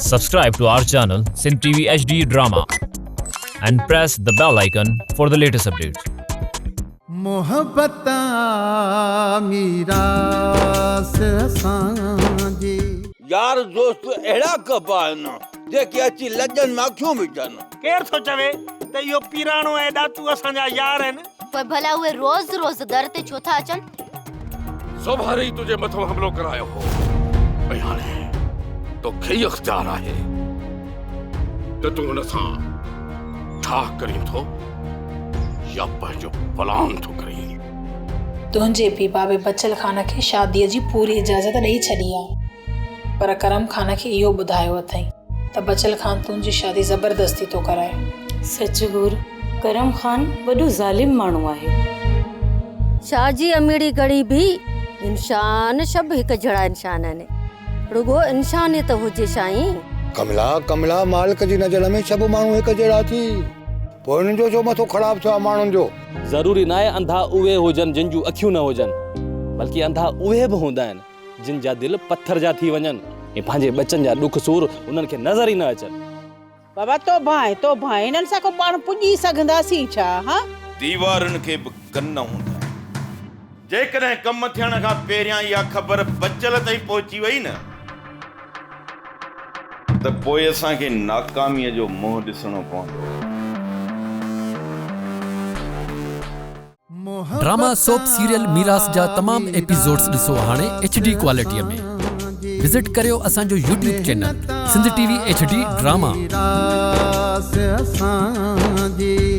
Subscribe to our channel Sindh TV HD Drama and press the bell icon for the latest updates. محبت آ ميراث اسان جي. يار دوست اهڙا ڪبا آهن جيڪي اچي لڄن ۾ اکيون وجهن. ڪير ٿو چوي ته اهو پيراڻو ۽ ڏاتو اسان جا يار آهن. پوء ڀلا اهي روز روز در تي ڇو ٿا اچن؟ سوڀاري ئي تنهنجي مٿان حملو ڪرايو هو ۽ هاڻي توکي ئي اختيار آهي ته تون هن سان ٺاهه ڪرين ٿو يا پنهنجو پلان ٿو ڪرين. تنهنجي پيء بابي بچل خان کي شاديء جي پوري اجازت ڏئي ڇڏي آ. پر ڪرم خان کي اهو ٻڌايو اٿئي ته بچل خان تنهنجي شادي زبردستي ٿو ڪرائي. سچ گهر، ڪرم خان وڏو ظالم ماڻهو آهي. شاهه جي اميڙي گهڙي به انشان سڀ هڪ جھڙا انشان آهن. رڳو انشانيت هجي سائين. ڪملا ڪملا مالڪ جي نظر ۾ سڀ ماڻهو هڪ جهڙا ٿي پوء هنن جو ڇو مٿو خراب ٿيو آهي ماڻهن جو. ضروري ناهي انڌا اهي هجن جن جون اکيون نه هجن بلڪه انڌا اهي به هوندا آهن جن جا دل پٿر جا ٿي وڃن ۽ پنهنجي ٻچن جا ڏک سور انهن کي نظر ئي نه اچن. بابا توبه آهي توبه آهي هنن سان ڪو پاڻ پڄي سگهنداسين ڇا ها. ديوارن کي به ڪن هوندا آهن. جيڪڏهن ڪم ٿيڻ کان پهريان اها خبر بچل تائين پهچي وئي نه ته پوء اسان کي ناڪاميء جو منهن ڏسڻو پوندو. ڊراما سوپ سيريل ميراث جا تمام ايپيسوڊز ڏسو هاڻي ايڇ ڊي ڪوالٽي ۾ وزٽ ڪريو اسان جو YouTube channel Sindh T V H D drama. ميراث اسان جي.